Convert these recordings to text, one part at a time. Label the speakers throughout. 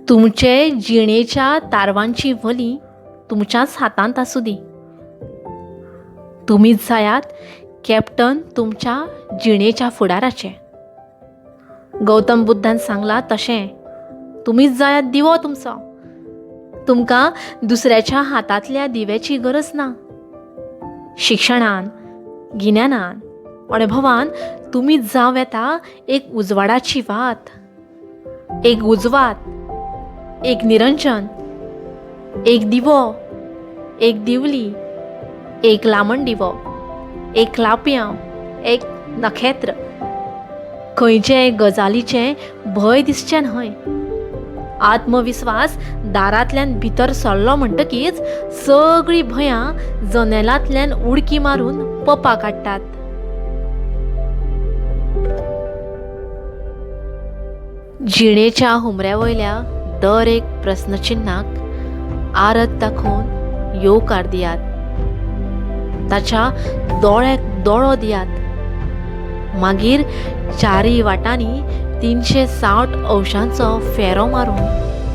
Speaker 1: तुमचे जिणेच्या तारवांची वली तुमच्याच हातांत आसूं दी. तुमीच जायात कॅप्टन तुमच्या जिणेच्या फुडाराचे. गौतम बुद्धान सांगलां तशें तुमीच जायात दिवो तुमचो. तुमकां दुसऱ्याच्या हातांतल्या दिव्याची गरज ना. शिक्षणान, गिन्यानान, अणभवान तुमीच जावं येता एक उजवाडाची वात, एक उजवात, एक निरंजन, एक दिवो, एक दिवली, एक लामण दिवो, एक लापयांव, एक नखेत्र. खंयचेय गजालीचें भंय दिसचें न्हय. आत्मविस्वास दारांतल्यान भितर सरलो म्हणटकीच सगळीं भंयां जनेलांतल्यान उडकी मारून पपा काडटात. जिणेच्या हुमऱ्या वयल्या दर एक प्रस्नचिन्नाक आरत दाखोवन येवकार दियात. ताच्या दोळ्याक दोळो दियात. मागीर चारय वाटांनी 360 अंशांचो फेरो मारून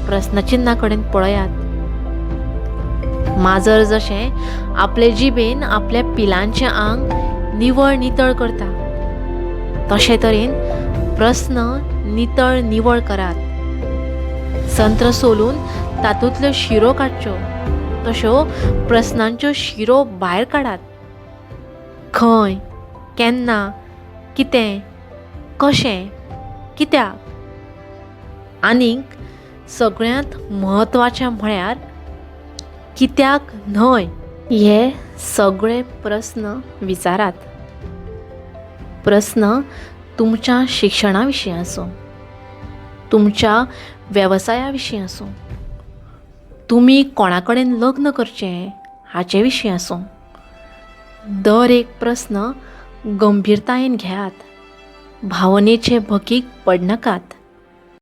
Speaker 1: प्रस्नचिन्ना कडेन पळयात. माजर जशें आपले जिबेन आपल्या पिलांचें आंग निवळ नितळ करता तशे तरेन प्रस्न नितळ निवळ करात. संत्र सोलून तातूंतल्यो शिरो काडच्यो तश्यो प्रस्नांच्यो शिरो भायर काडात. खंय, केन्ना, कितें, कशें, कित्याक? आनीक सगळ्यांत म्हत्वाचें म्हळ्यार कित्याक न्हय हे सगळे प्रस्न विचारात. प्रस्न तुमच्या शिक्षणा विशीं आसूं, तुमच्या वेवसाया विशीं आसूं, तुमी कोणा कडेन लग्न करचें हाचे विशीं आसूं, दर एक प्रस्न गंभीरतायेन घेयात. भावनेचे भकीक पडनाकात.